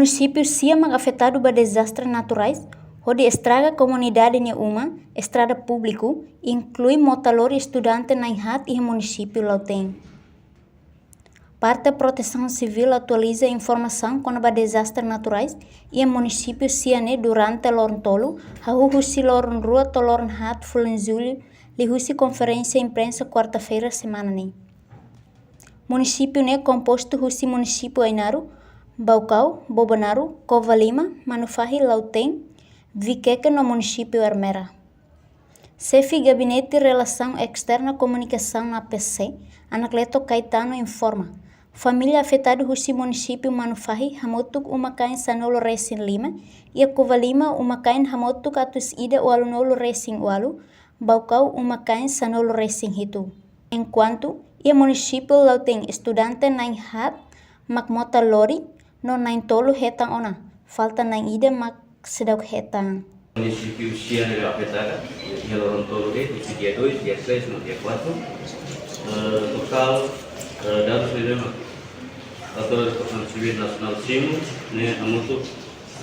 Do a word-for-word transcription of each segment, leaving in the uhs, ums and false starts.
Munisípiu sia mak afetadu ba dezastre naturais, hodi estraga komunidade nia uma, estrada públiku, inklui mota lori estudante na'in haat iha munisípiu Lautém. Parte Protesaun Sivíl atualiza informasaun kona-ba dezastre naturais iha munisípiu sia ne'e durante loron tolu, hahú husi loron rua to'o loron haat fulan Jullu, liuhusi konferénsia imprensa kuarta-feira semana ne'e. Munisípiu ne'e kompostu husi munisípiu Ainaro, Baucau, Bobonaro, Covalima, Manufahi, Lautém, Viqueque no munisípiu Ermera. Xefe Gabinete Relasaun Esterna Komunikasaun, A P C, Anacleto Caetano informa, família afetadu husi munisípiu Manufahi hamutuk uma-kain sanulu-resin-lima, iha Covalima uma-kain hamutuk atus ida ualunulu-resin-ualu, Baucau uma-kain sanulu-resin-hitu. Enkuantu iha munisípiu Lautém estudante na'in haat mak mota lori no na'in tolu hetan ona, falta na'in ida mak seidauk hetan. Munisípiu sia ne'e afetadu iha loron tolu de'it, husi dia dois, dia três no dia quatro. Eh, totál, eh, dadus ne'ebé mak Autoridade Protesaun Sivíl Nasionál simu ne'e hamutuk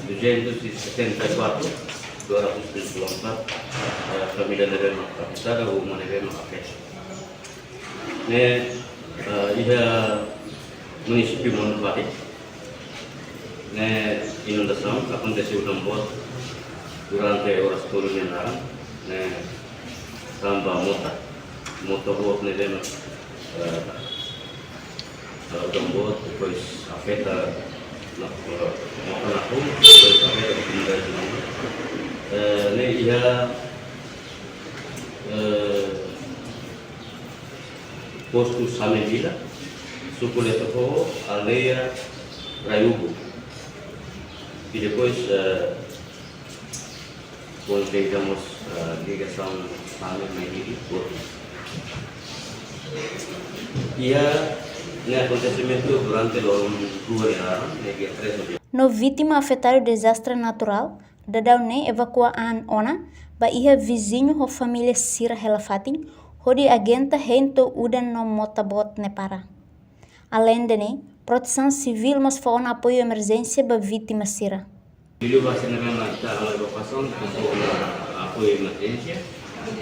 duzentos e setenta e quatro, dua ratus tujuh puluh empat, eh, família ne'ebé mak afetadu, uma ne'ebé mak afetadu. Ne'e, eh, iha munisípiu Manufahi, ne'e inundasaun akontese udan boot durante oras tolu nia laran, ne'e tanba mota, mota boot ne'ebé mak, eh, eh, udan boot, depois afeta na, eh, mota nakonu, depois afeta komunidade nakonu. Eh, ne'e iha, eh, postu Samevila, suku Letofoho, aldeia Raiubu. I depois, eh, kontinua mós, eh, ligasaun Same mai Dili, Botu. Iha ne'e akontesimentu durante loron rua nia laran, ne'e dia três de... No vítima afetadu dezastre naturál, daudaun ne'e evakua an ona ba iha viziñu ho família sira hela fatin, hodi aguenta hein to'o udan no mota boot ne'e para. Aleinde ne'e, Protesaun Sivíl mós fó ona apoiu emerjénsia ba vítima sira. Liuliu ba sira ne'ebé mak ita halo evakuasaun, kompor ona apoiu emerjénsia.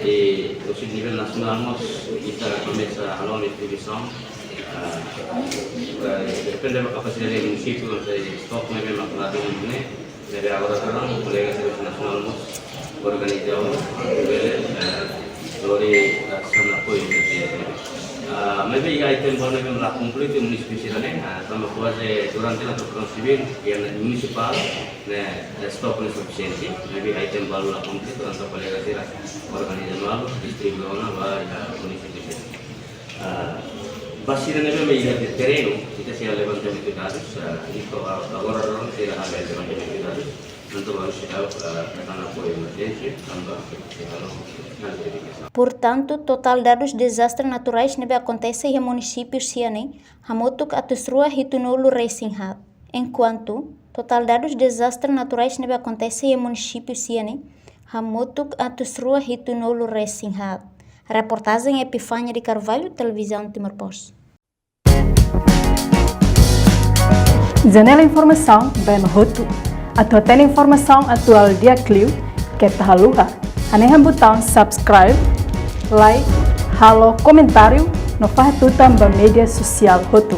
I husi nivel nasionál mós ita komesa halo distribuisaun, ah, eh, depende ba kapasidade munisípiu, se stok ne'ebé mak ladún ne'e, ne'ebé agora daudaun kolega servisu nasionál mós organiza ona, bele, eh, lori, eh, asaun apoiu emerjénsia. Ah, maibé iha item balu ne'ebé la kompletu munisípiu sira-ne'e, ah, tanba kuaze durante ne'e Protesaun Sivíl, iha munisipál, ne'e, eh, stok ne'e sufisiente, maibé iha item balu la kompletu, entaun kolega sira organiza malu, distribui ona ba iha munisípiu sira. Ah, ba sira ne'ebé mak iha terrenu, ita sei levantamentu dadus, ah, entaun a-, agora daudaun sei halo levantamentu dadus, entaun baru sei, ah, hetan apoiu emerjénsia, tanba sei halo, halo verifikasi. Portantu, totál dadus dezastre naturais ne'ebé akontese iha munisípiu sia ne'e, hamutuk atus rua hitunulu-resin-haat. Enkuantu, totál dadus dezastre naturais ne'ebé akontese iha munisípiu sia ne'e, hamutuk atus rua hitunulu-resin-haat. Reportajen Epifania de Carvalho, Televizaun Timor Post. Janela informasaun ba ema hotu. Atu hatene informasaun atuál di'ak liu, keta haluha hanehan butaun subscribe, like, halo komentáriu, no fahe tutan ba média sosiál hotu.